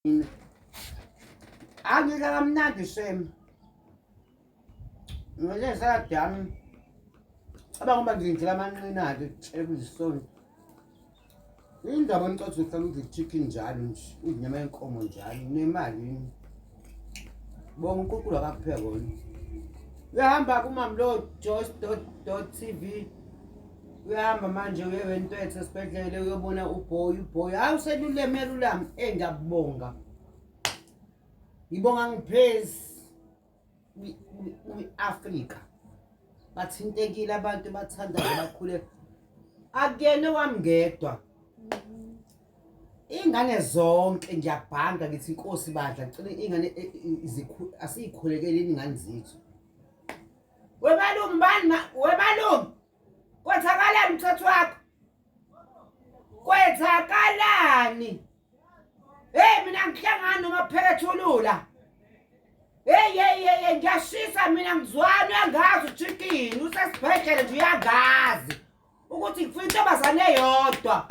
Mina angidla kamnandi shem. Ngidle salad yami. Cabanga uma ngidla amanqina-ke kutshela kuyisonto. Indaba onicathi uhlala udla chicken njalo nje, udla inyama yenkomo njalo, unemali yini? Bonga uNkulunkulu akakuphe kona. Uyahamba kumamlo Joyce dot dot TV. Uyahamba manje uye wentwethe esibhedlela uyobona uboy uboy. Hayi useluleme lulami eh ngiyabonga. Ngibonga ngiphezi kwi-Afrika. Bathintekile abantu bathandaza bakhuleka. Akuyena owami ngedwa. Ingane zonke ngiyabhanga ngithi inkosi bandla ngicela ingane e, e, asiyikhulekele ingane zethu. Webalume bani ma webalume. Kwenzakalani mthetho wakho? Kwenzakalani? Hey mina ngihlangana noma phekethulula. Hey hey hey ngiyashisa mina ngizwani uyangazi uchicken usesibhedlela nje uyangazi ukuthi ngifuna intombazane eyodwa.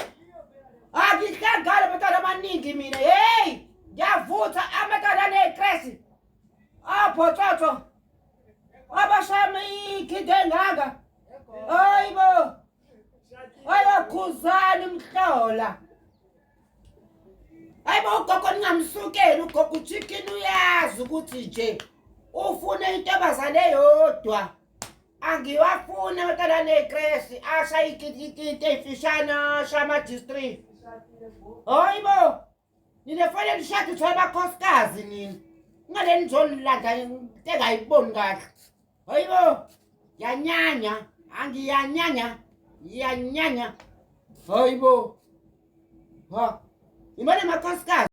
Angihlangani abantwana abaningi mina. Hey ngiyavutha amatana anekresi. Apho tsotso. Abashaya ikhindi engaka. Hayibo. Hayibo khuzani mhlola. Hayibo ugogo ningamsukeli ugogo uchicken uyazi ukuthi nje ufuna intombazane eyodwa. Angiwafuni abantwana nekresi asha ikinto ey'fishane asha ama-district. Hayibo. Nina fanele nishade uthole abakhosikazi nina. Ngale nizolanda into engayiboni kahle. Hayibo. Yanyanya, angiyanyanya. Yanyanya. Hayibo. Ha. Imali amakhosikazi.